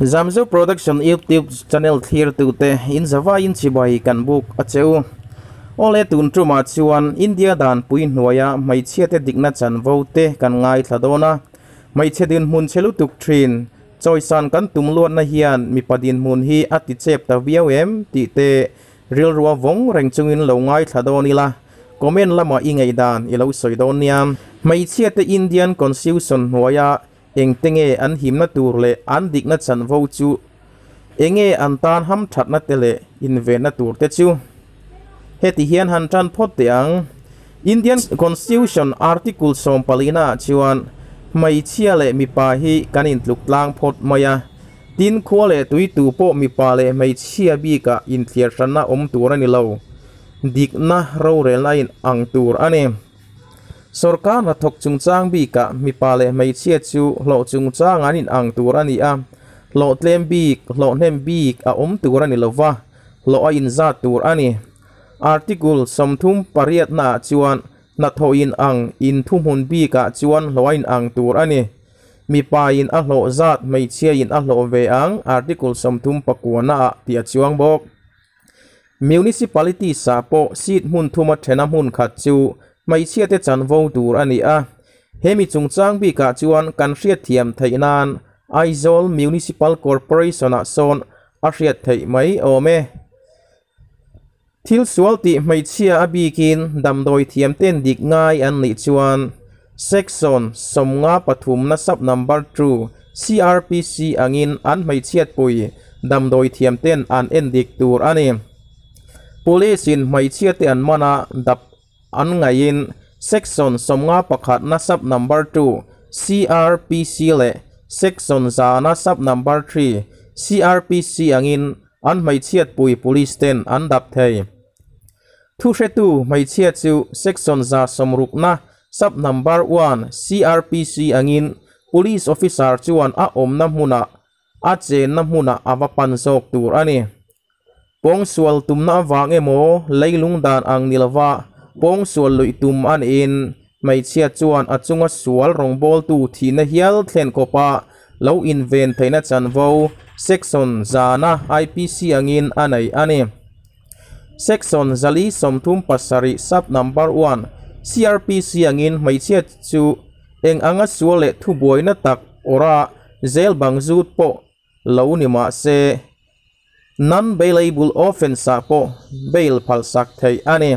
Zamzo Production YouTube channel thlirtute in zavaiin chibai kan buk a che u. Awle tun tumah chuan India dan pui hnuaia hmeichhiate dikna chanvo te kan ngaithla dawn a. Hmeichhe dinhmun che lutuk thin chawisan kan tum luatna hian mipa dinhmun hi a ti chep ta viau em tih te rilrua vawng reng chungin lo ngaithla dawn ila, comment lamah i ngaihdan i lo sawi dawn nia. Hmeichhiate Indian Constitution hnuaia Engte nge an himna tur leh an dikna chanvo chu? Enge an tan hamthatna te leh invenna tur te chu? Heti hian han tan phawt teh ang. Indian Constitution Article 14 ah chuan hmeichhia leh mipa hi kan intluk tlang phawt mai a. Tin, khua leh tui tu pawh mipa leh hmeichhia bikah inthliar hranna awm tur a ni lo. Dikna rorelna in ang tur a ni. Sorkar hnathawk chungchang bikah mipa leh hmeichhia chu hlawh chungchang an inang tur a ni a, hlawh tlem bik, hlawh hnem bik a awm tur a ni lo va, hlawh a inzat tur a ni. Article 38 naah chuan hnathawh inang inthuhmun bikah chuan hlawh a inang tur a ni. Mipa in a hlawh zat hmeichhia in a hlawh ve ang Article 39 naah tih a chuang bawk. Municipalities-ah pawh seat hmun thuma thena hmun khat chu hmeichhiate chanvo tur a ni a. Hemi chungchang bikah chuan kan hriatthiam theih nan Aizawl Municipal Corporation-ah sawn a hriat theih mai awm e. Thil sual tih hmeichhia a bikin damdawi thiamten dik ngai an nih chuan Section 53 na sub number 2 CRPC angin an hmeichhiatpui damdawi thiamten an en dik tur a ni. Police-in hmeichhiate an man a, dap an ngaihin Section 51 na sub number 2 CRPC leh Section 100 na sub number 3 CRPC angin an hmeichhiatpui police ten an dap thei. Thuhretu hmeichhia chu Section 160 na sub number 1 CRPC angin Police officer chuan a awmna hmunah, a chenna hmunah a va pan zawk tur a ni. Pawngsual tumna avang emaw, leilung dan ang ni lova pawngsual luih tum a niin hmeichhia chuan a chunga sual rawngbawltu thihna hial thlen khawpa lo inven theihna chanvo Section 100 a IPC angin a nei a ni. Section 437 sub number 1 CRPC angin hmeichhia chu eng anga sual leh thubuaina tak awrah zel bang zut pawh lo ni mah se, non-bailable offence-ah pawh bail phalsak theih a ni.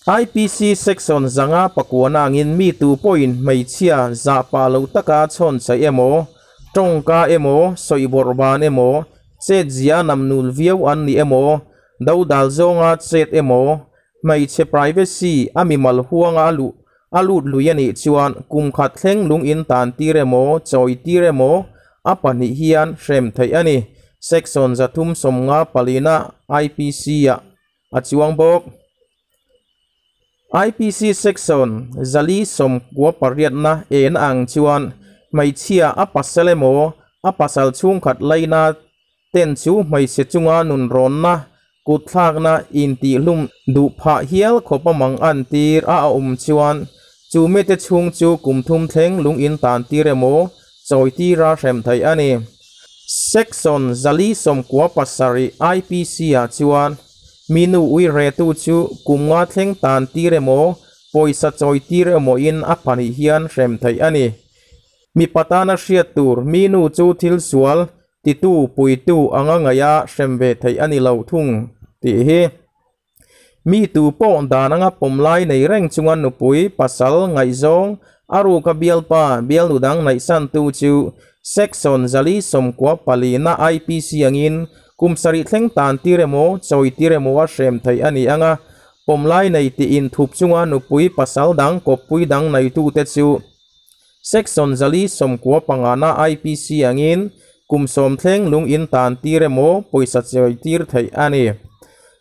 IPC Section 509 angin mi tu pawhin hmeichhia zah pah lo taka chhawn chaih emaw, tawngka emaw, sawibawrh ban emaw, chet zia namnul viau an ni emaw, dodal zawnga chet emaw, hmeichhe privacy a mimal huanga a luh a lut lui a nih chuan kum khat thleng lung in tan tir emaw, chawi tir emaw a pahnih hian hrem theih a ni. Section 354 na IPC ah a chuang bawk. IPC Section 498 na en ang chuan hmeichhia a pasal emaw, a pasal chhungkhat laina ten chu hmeichhe chunga nunrawnna, kutthlakna intihlum duh phah hial khawpa mang an tir a a awm chuan chu mite chhung chu kum thum thleng lung in tan tir emaw, chawi tira hrem theih a ni. Section 497 IPC ah chuan mi nu ui retu chu kum nga thleng tan tir emaw, pawisa chawi tir emaw in a pahnih hian hrem theih a ni. Mipa tana hriat tur mi nu chu thil sual titu puitu anga ngaia hrem ve theih a ni lo thung tih hi. Mi tu pawh dan anga pawm lai nei reng chunga nupui pasal ngaihzawng a ruka bialpa bialnu dang naihsan tu chu Section 494 na IPC angin kum sarih thleng tan tir emaw chawi tir emaw a hrem theih a ni anga pawm lai nei tiin thup chunga nupui pasal dang kawppui dang neitu te chu Section 495 na IPC angin kum 10 thleng lung in tan tir emaw pawisa chawi tir theih a ni.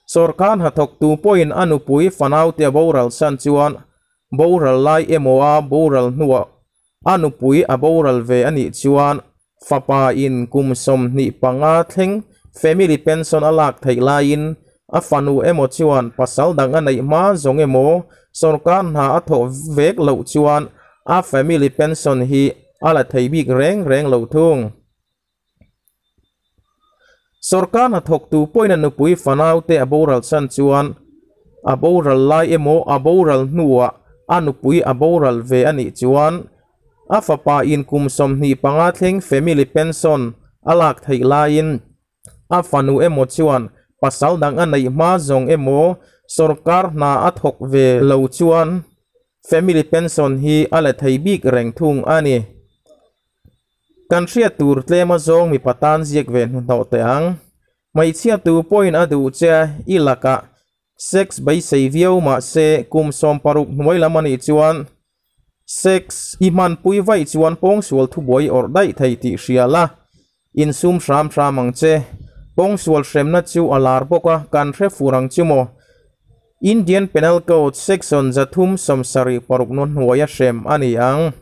Sorkar hnathawk tu pawhin a nupui fanau te boral san chuan boral lai emaw a boral hnuah a nupui a boral ve a nih chuan fapa in kum 25 thleng family pension a lak theih laiin a fanu emaw chuan pasal dang a neih hma zawng emaw sorkar hna a thawh vek loh chuan a family pension hi a la thei bik reng reng lo thung. Sawrkar hnathawktu pawhin a nupui fanaute a boral san chuan a boral lai emaw a boral hnuah a nupui a boral ve a nih chuan a fapa in kum 25 thleng family pension a lak theih laiin a fanu emaw chuan pasal dang a neih hma zawng emaw sawrkar hna a thawk ve lo chuan family pension hi a la thei bik reng thung a ni. Kan hriat tur tlem a zawng mipa tan ziak ve hnuhnawh teh ang. Hmeichhia tu pawhin a duh che a, i lakah sex beisei viau mah se kum 60 hnuai lam a nih chuan sex i hmanpui vaih chuan pawngsual thubuai awrh daih thei tih hria la, insum hram hram ang che. Pawngsual hremna chu a lar bawk a, kan hre fur ang chu maw? Indian Penal Code section 376 nu hnuaia hrem a ni ang.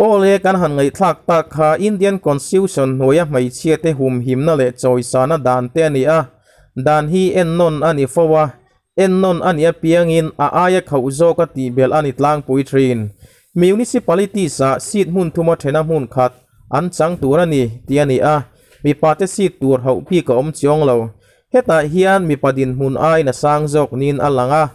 Awle kan han ngaihthlak tak kha Indian Constitution hnuaia hmeichhia te humhimna leh chawisana dan te a ni a, dan hi ennawn a ni fo a, ennawn a nih apiangin a aia khauh zawk a tihbelh a ni tlangpui thin. Municipalities ah seat hmun thuma thena hmun khat an chang tur a ni tih a ni a, mipa te seat tur hauh bik a awm chiang lo. Hetah hian mipa dinhmun aiin a sang zawk niin a lang a,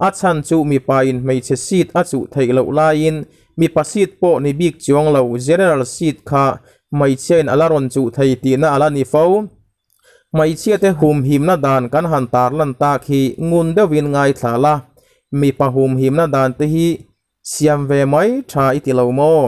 A chhan chu mipa in hmeichhe seat a chuh theih loh laiin mipa seat pawh ni bik chuang lo general seat kha hmeichhia in a la rawn chuh thei tihna a la ni fo. Hmeichhia te humhimna dan kan han tarlan tak hi ngun deuhin ngaithla la, mipa humhimna dan te hi siam ve mai tha i ti lo maw?